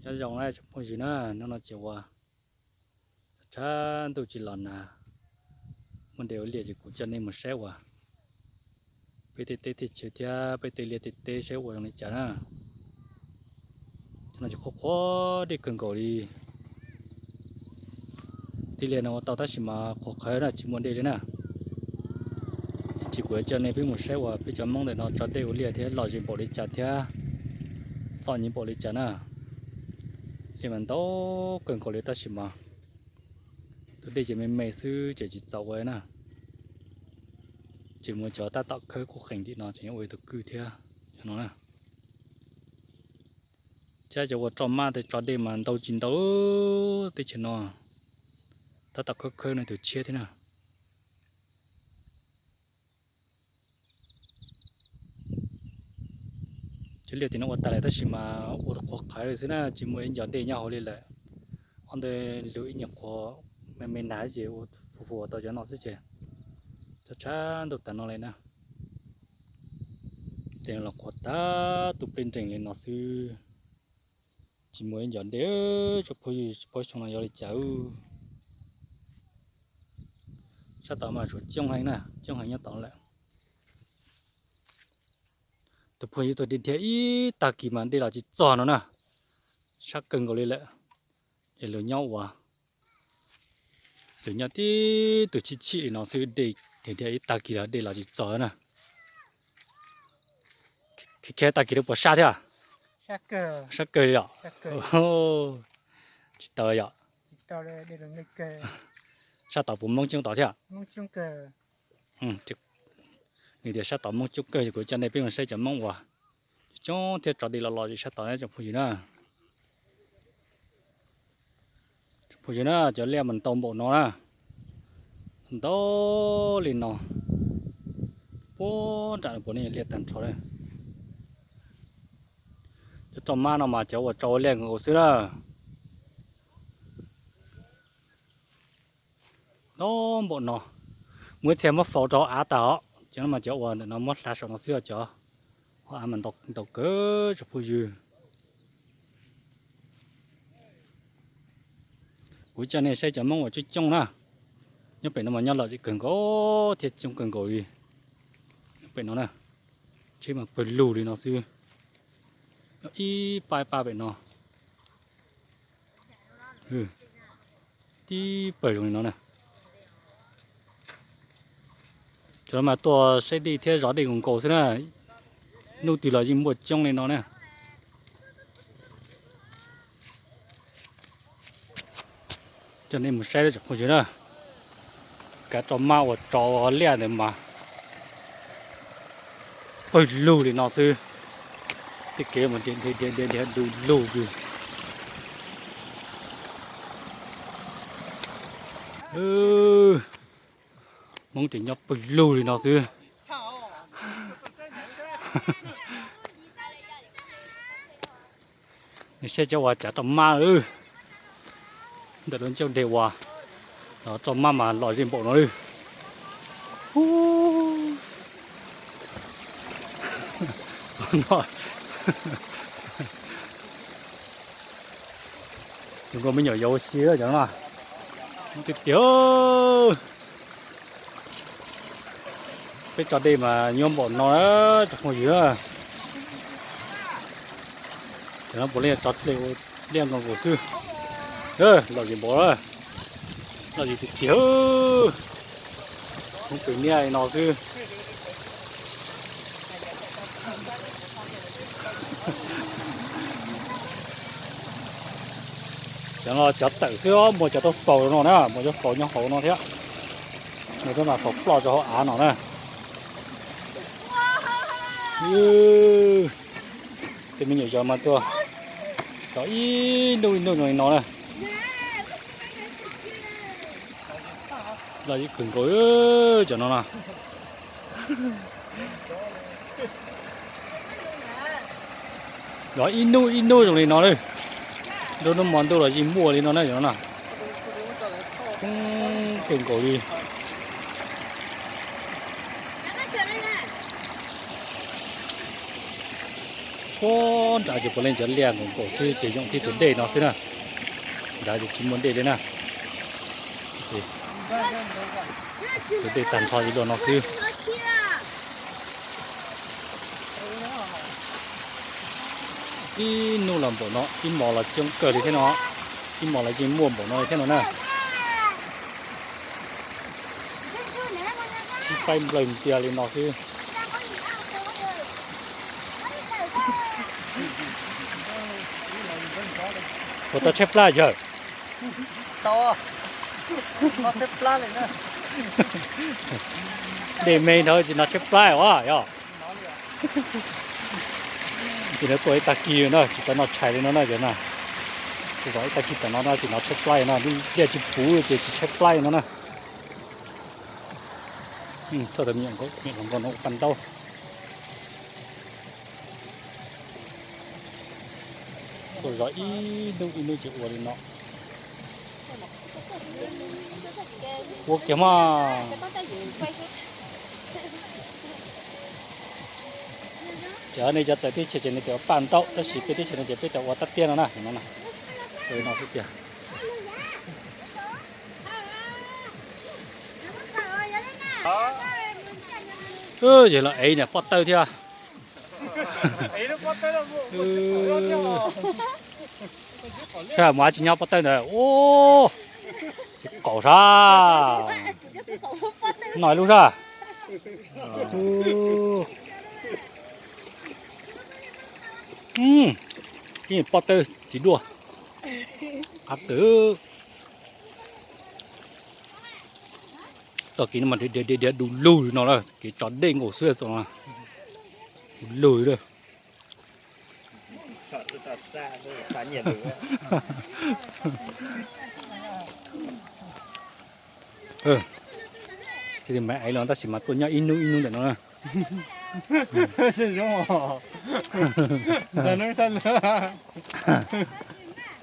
Nyob zoo na tsoom phooj ywg na, hnub no ces ua tshab ntuj tsis los nag, muaj dej ua liaj ces kuv coj nej mus saib uas peb tej teb tej chaw thiab peb tej liaj tej teb saib ua zoo li cas na. Cov no ces qhuav qhuav dej kawg nkaus li. Tej liaj no ua tau tab sis mas qhuav qhawv na tsis muaj dej li na. Ces kuv yuav coj nej peb mus saib uas peb cov Hmoob ntawm no tso dej ua liaj thiab lom zem npaum li cas thiab txom nyem npaum li cas na. Liaj mas ntau kawg nkaus li tab sis mas tus dej ces me me xwb ces tsis txaus ua na. Ces mus cov tab tom khawb kuj qees tim no ces yeej ua tus kwj thiab cov no na. Thiab cov uas roj mab tej tso dej mas ntau tsis ntau, teb chaws no tab tom khawb khawb no tus tshiab thiab na. Cov liaj tim no ua tas lawm tab sis mas ua qhuav qhawv xwb na, tsis muaj ib ncov dej nyob hauv li lawm. Ob ntawd lug ib nyuag qhuav me me nag ces ua hu hu tau cov no xwb ces tshab tshab ntuj tas no li na. Tej no los qhuav tag tus plej nrees li no xwb, tsis muaj ib ncov dej. Tsoom phooj ywg, tsis paub xyoo no yog li cas. Sab tod mas tsuas coob heev na, coob heev nyob tod lawm. Tus phooj ywg tuaj dhia dhia ib tag kis mas dej los tsis txog no na. Sab kawg nkaus li lawm. Ces luag nyob ua, luag nyob tib tug chim chim li no xwb, dej dhia dhia ib tag kis los dej los tsis txog na. Khiav tag kis rau puas sab thiab? Sab kawg li os. Tsis tau yom. Sab tod puas Hmoob coob tod thiab? Nws tias sab tod Hmoob coob kawg, kuv coj nej peb mus saib cov Hmoob uas coob thiab tso dej los los zem sab tod na tsoom phooj ywg na. Tsoom phooj ywg na, cov liaj mas ntau npaum no na, ntau li no, puag nram puas nej liaj tag nrho na. Cov roj mab no mas cov uas tso ua liaj nkaus xwb na. Ntau npaum no, muaj ib txhia muab faus rau hauv av tag os, cov no mas cov uas ntawm no muab hlawv saum no xwb os, cov hauv av mas ntau kawg tsoom phooj ywg. Kuv coj nej saib cov Hmoob uas coob coob na, nyob pem no mas nyob lom zem kawg nkaus thiab coob kawg nkaus li. Nyob pem no na, tsheb mas pawg lug li no xwb, ib pab ib pab pem no. Tib pawg zoo li no na. Cov no mas tuaj saib dej thiab zov dej nkaus nkaus xwb na, hnub twg los yeej muaj coob li no na. Coj nej mus saib tsoom phooj ywg na, kav roj mab uas tso ua liaj ntawd mas pawg lug li no xwb. Tej kev mas dhia dhia dhia du lug kawg. Hmoob ces nyob pawg lug li no xwb. Nws saib cov uas tsav roj mab lawm, ntawm lub ncauj deg uas roj mab mas lom zem npaum no lawm. Zoo nkauj me nyuam yaus ua si cov no, tiag tiag. Peb tso dej mas nyuaj npaum no na tsoom phooj ywg. Cov no puav leej tso dej ua liaj nkaus nkaus xwb. Lom zem npaum, lom zem tiag tiag. Hmoob pem niaj li no xwb. Cov no cov tawm xwb, muaj cov taub faus no na, muaj cov faus nyob hauv no thiab. Nws tuaj mas faus ploj rau hauv av no na. Tej me nyuam yaus mas tuaj tso ib hnub ib hnub zoo li no na. Lom zem kawg nkaus cov no na. Yog ib hnub ib hnub zoo li no na. Nruab hnub hmo ntuj los yeej muaj li no na cov no na. Coob kawg nkaus li. Puag nrad ces puav leej cov liaj nkaus nkaus xwb ces yoom tib tus dej no xwb na. Nrad ces tsis muaj dej li na. Tus dej tag nrho li luaj no xwb. Ib hnub los npaum no, ib hmos los coob kawg li thiab no. Ib hmos los yeej muaj npaum no li thiab no na. Sib faib nplawg ntiag li no xwb. Puas tau tshaib plab yawg? Dej me dhawv tsis hnov tshaib plab os yog. Ces lawv tuaj ib tag kis na tsis tau noj tshais li no na yog na. Kuv zov ib tag kis tam no no tsis hnov tshaib plab no, liaj tsis puv ces tsis tshaib plab no na. Txoj tau me nyuam nkaus no ua paj ntaub. Tuaj zov ib hnub ib hnub ces ua li no. Ua kiag mas. Cov nej cov txawv teb chaws ces nws tias ua paj ntaub tab sis peb teb chaws no ces peb tias ua tab tiab no na. Ua li no xwb tiag. Yog los ev niam pob tawb thiab. Sab mus tsis nyob pob tawb ntawd. Tsis qaum sab. Noj ib lub sab. Ib pob tawb tsis duaj. Qab tawm. Txoj kev no mas dhia dhia dhia du lug no lawm, kev tso dej nkaus xwb txoj no. Du lug lawm. Thiaj li mas ev los tab sis mas tuaj nyob ib hnub ib hnub ntawm no na.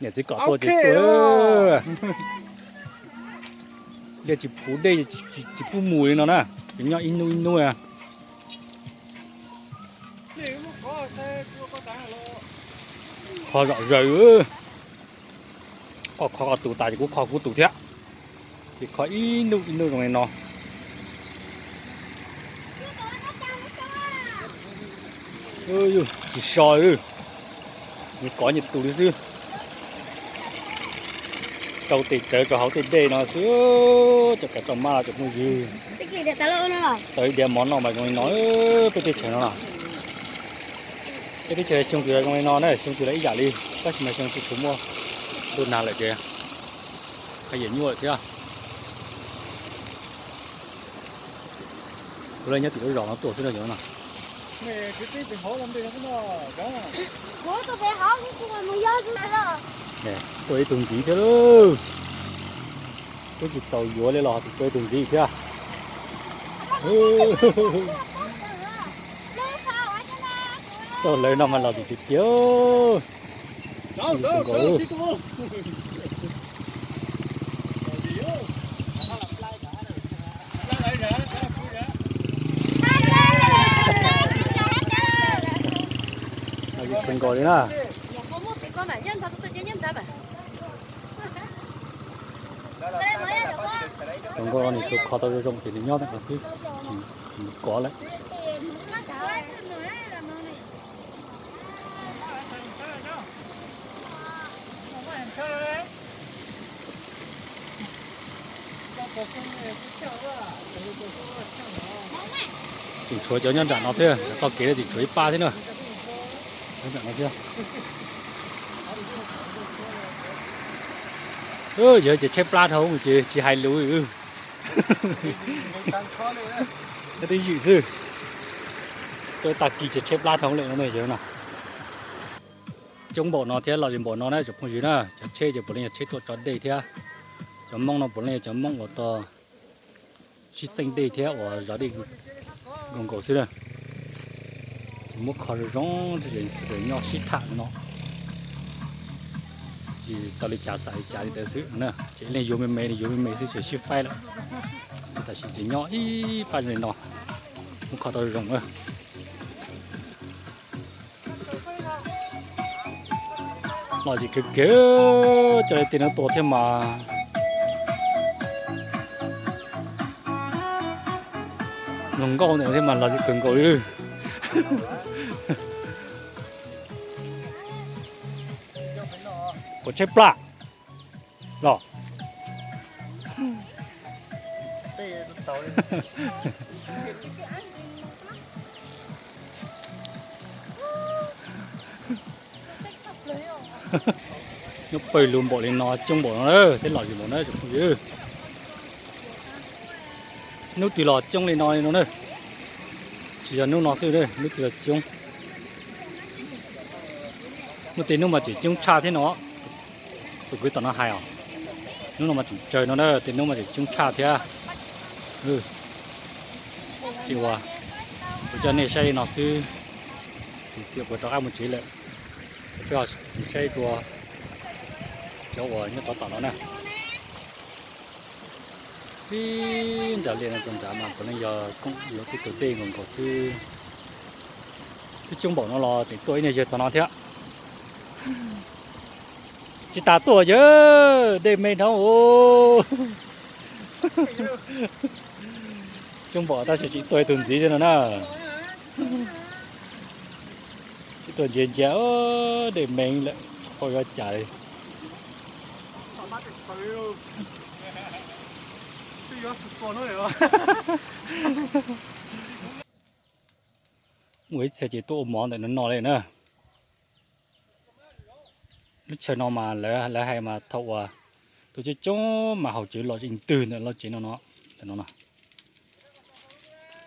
Niam txiv kom tuaj ces tuaj. Liaj tsis puv dej tsis pub mus li no na, ces nyob ib hnub ib hnub. Kho zom zaws. Koj kho koj tus tas ces kuv kho kuv tus thiab. Ces kho ib hnub ib hnub zoo li no. Tsis so, nws kov nyias tus li xwb. Rau tes tsawv rau hauv tej dej no xwb, cov kav tso mab los cov phooj ywg. Tau ib diav mov noj mas zoo li no, peb teb chaws no los. Peb teb chaws xyoo twg los zoo li no na, xyoo twg los ib yam li, tab sis mas xyoo twg tsuas muaj ntuj nag lawm ces qhov yam nyuaj lawm thiab. Kuv lawv nyob tim lub zos no tuaj xwb no. Tuaj ib tug ntxiv thiab lauj. Twb tsis txaus yuav li los tus tuaj ib tug ntxiv thiab. Txog lawv no mas los tus tiag tiag. Nkaus li na. Zoo nkauj no nws tus kho tau zoo zoo ces nws nyob ntawm no xwb, nws kov lawm. Tseem tshuav cov nyob nram no thiab, txoj kev tseem tshuav ib pab thiab na. Nyob nram no thiab. Yog ces tshaib plab dhau ces tsis hais lus. Twb ywm xwb. Tuaj tag kis ces tshaib plab dhau lawm no yog no. Coob npaum no thiab los li npaum no na cov phooj ywg na, cov tsheb ces puav leej yog tsheb tuaj tso dej thiab. Cov Hmoob no puav leej yog cov Hmoob uas tau sib txeej dej thiab uas zov dej nkaus nkaus xwb na. Ces muab kho zoo zoo, nyob sib tham no. Tsis tau li cas xav li cas li ntawd xwb na, ces leej yuav me me li yuav me me xwb ces sib faib lawm. Tam sim ces nyob ib pab zoo li no, muab kho tau zoo na. Los zim kawg kawg, cov li tej no tua thiab mas, mloog nkauj ntawm thiab mas los zim kawg nkaus li. Puas tshaib plab los? Nyob pawg lug npaum li no coob npaum no na, thiab los zim npaum na tsoom phooj ywg. Hnub twg los coob li no li no na. Tsis yog hnub no xwb, hnub twg los coob. Muaj tej hnub mas tseem coob tshaj thiab no. Tus kwv tom no hais os, hnub no mas tseem tsawg no na, tej hnub mas tseem coob tshaj thiab. Ces uas kuv coj nej saib li no xwb, kuv txiav kuv rov qab mus tsev lawm. Peb ho saib dua cov uas nyob rov tom no na. Ib nram liaj no rau nrad mas puav leej yog koom yuav tej tus dej nkaus nkaus xwb. Twb coob npaum no los tseem tuaj ib niag yawg txog no thiab. Tsis tas tuaj yawg, dej me dhau. Coob npaum tab sis tsis tuaj ib tug ntxiv thiab no na. Tsis tuaj ntsia ntsia, dej me lawm, tsis paub yuav cas li. Muaj ib txhia ces tuaj ua mov ntawm no no li na. Lub chaw no mas lawv hais mas thaum uas tus coob coob mas haus cawv los tsev ntwg ntawm lub tsev no no, ntawm no no.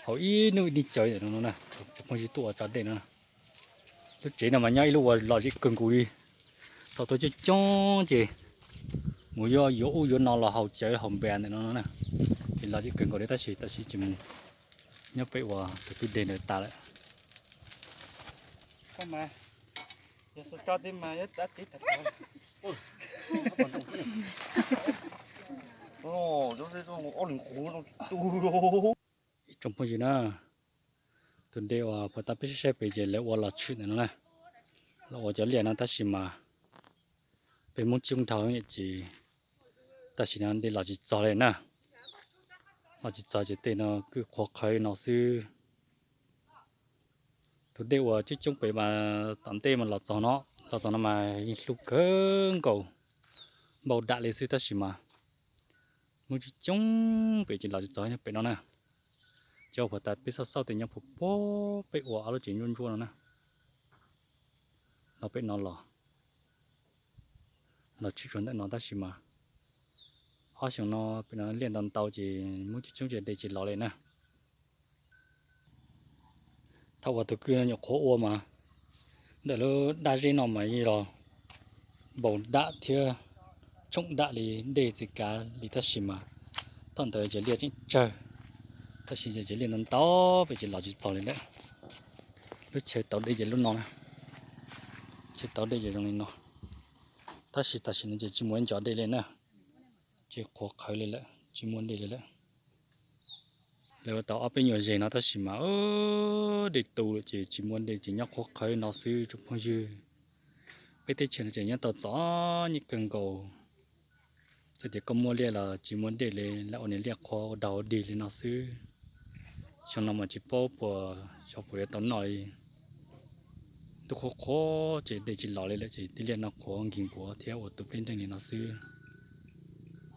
Haus ib hnub ib hnub cawv ntawm no no na, cov phooj ywg tuaj ua tso dej no. Lub tsev no mas nyob ib lub uas lom zem kawg nkaus li. Thaum tus coob coob ces mus yuav yuav ub yuav no los haus cawv haus npe ntawm no no na. Ces lom zem kawg nkaus li tab sis tam sim ces mus nyob pem uas tus kwj deg ntawd tas lawm. Ib tsoom phooj ywg na, tus dej uas puag ta peb saib saib pem ces lawv ua los tshwm ntawm no na, los ua cov liaj no tab sis mas peb Hmoob coob dhau ces tam sim no dej los tsis txog li na. Los tsis txog ces tej no kwj qhuav qhawv no xwb. Tus dej uas coob coob pem mas tom ntej mas los txog no, los txog no mas yeej hlub kawg nkaus, npau dam li xwb tab sis mas Hmoob coob coob pem ces los tsis txog nyob pem no na. Cov uas puag ta peb xauj xauj tias nyob puag puag pem uas ob lub tsev ntsuab ntsuab no na. Los pem no los, los tshwm tsuag ntawm no tab sis mas ob xyoos no pem no liaj ntau ntau ces Hmoob coob coob ces dej tsis los li na. Thaum uas tus kwj no nyuam qhuav ua mas ntawm lub dab zeb no mas yeej los npau dam thiab tshoom dam li dej txiv kav li tab sis mas thaum ntawd ces liaj tseem tsawg, tab sis ces liaj ntau ntau pem ces los tsis txog li lawm. Lub chaw tauv dej ces lub no na, chaw tauv dej ces zoo li no, tab sis tam sim no ces tsis muaj ib ncov dej li na, ces qhuav qhawv li lawm tsis muaj dej li lawm. Lawv ua tau ob peb nyuag zeg no tab sis mas dej tu lawm ces tsis muaj dej ces nyob qhuav qhawv no xwb tsoom phooj ywg. Peb teb chaws no ces nyob tau txom nyem kawg nkaus. Txawm tias koj muaj liaj los tsis muaj dej li, lam ua niag liaj qhuav ua dog ua dig li no xwb. Xyoo no mas tsis paub puas xyov puas yuav tau noj li. Ntuj qhuav qhuav ces dej tsis los li lawm ces tej liaj no qhuav nkig nkuav thiab ua tus pleb nreeg li no xwb.